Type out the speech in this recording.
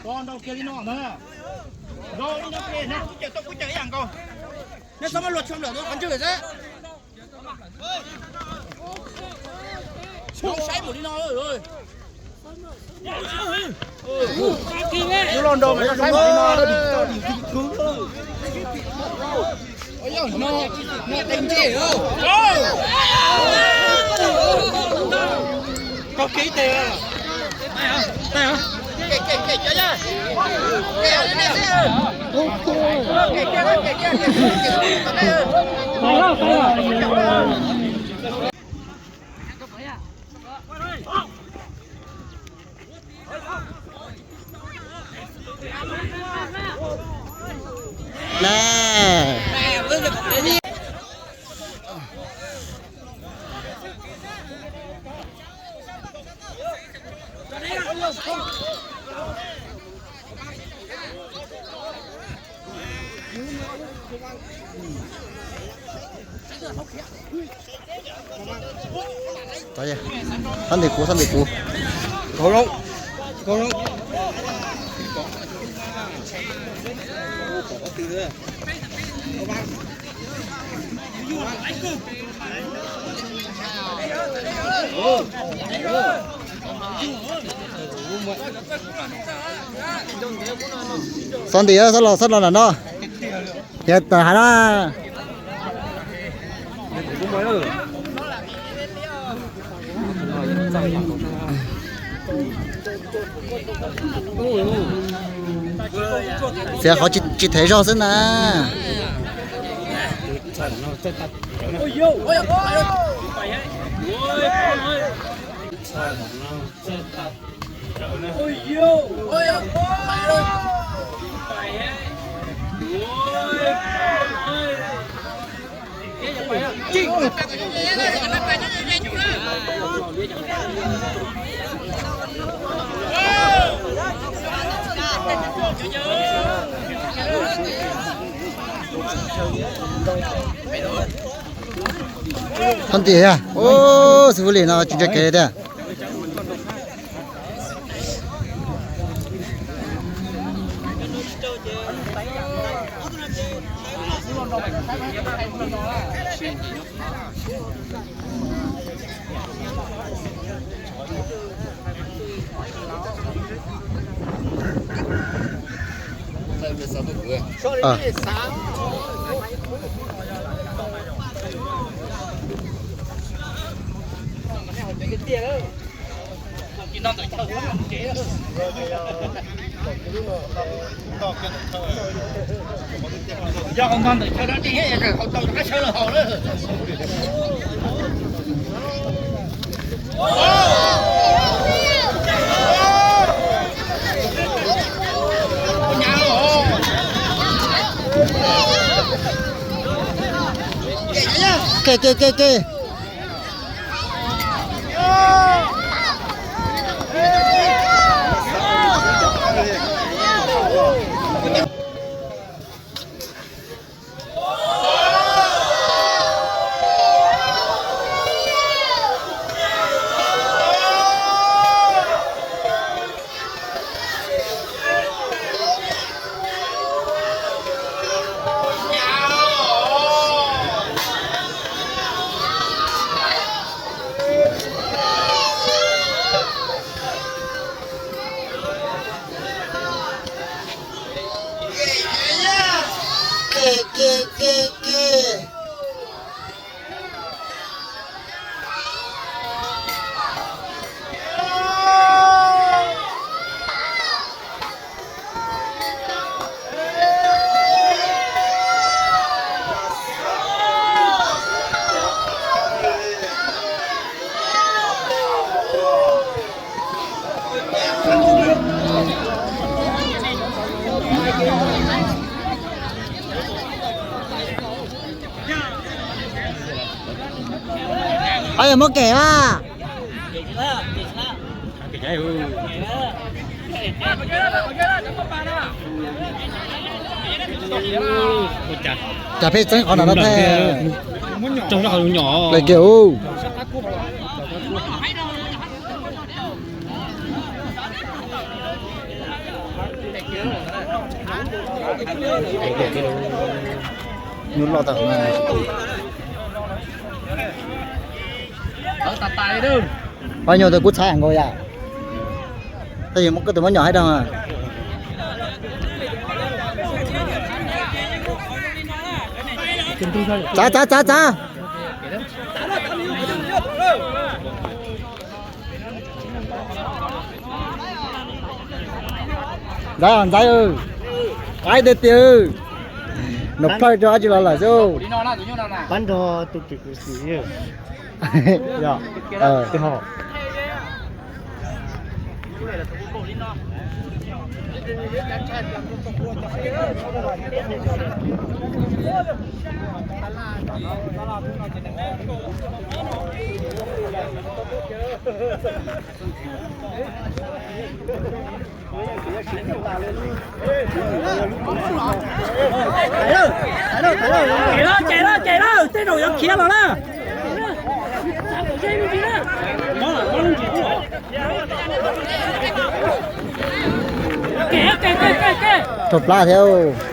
Nrau kiag li no na. Nrau li no ces neb kuj cawm tau kuj cawm ib yam nkaus. Neb txhob muab luag tsoo lawm rau qhov ntswg xwb. Zoo saib mus li no. Lub los nrau mas zoo saib mus li no. Koj kiag ib teg. Xab ntes kuv, xab ntes kuv. Xab ntes, xab los, xab los nram no. Yog tas hav na. Txiav qhov tsis them zog xwb na. Thov tias, ub, xib fwb Lis no tsis ntsia kev li tiag. Yog hauv no ntawm chaw no dej es hauv tau rov qab sawv los haus lawm. Ke ke ke ke. Muab kem mas. Cas pheej txeeb qhov no no thiab. Lawm kiag ub. Nyuj loj tag. Pab nyuj tus kub txhab nkaus yam. Tab sis koj tus muab nyom haib dog. Txav txav txav txav. Ntxaiv, ntxaiv, qaib tiag tiag. Nws plawg rau dab tsi los lawm xwb. Pab nrog tus kwv xwb. Ces lawm, ces lawm, ces lawm, tej zaum yuav khiav los na. Rau plab thiab.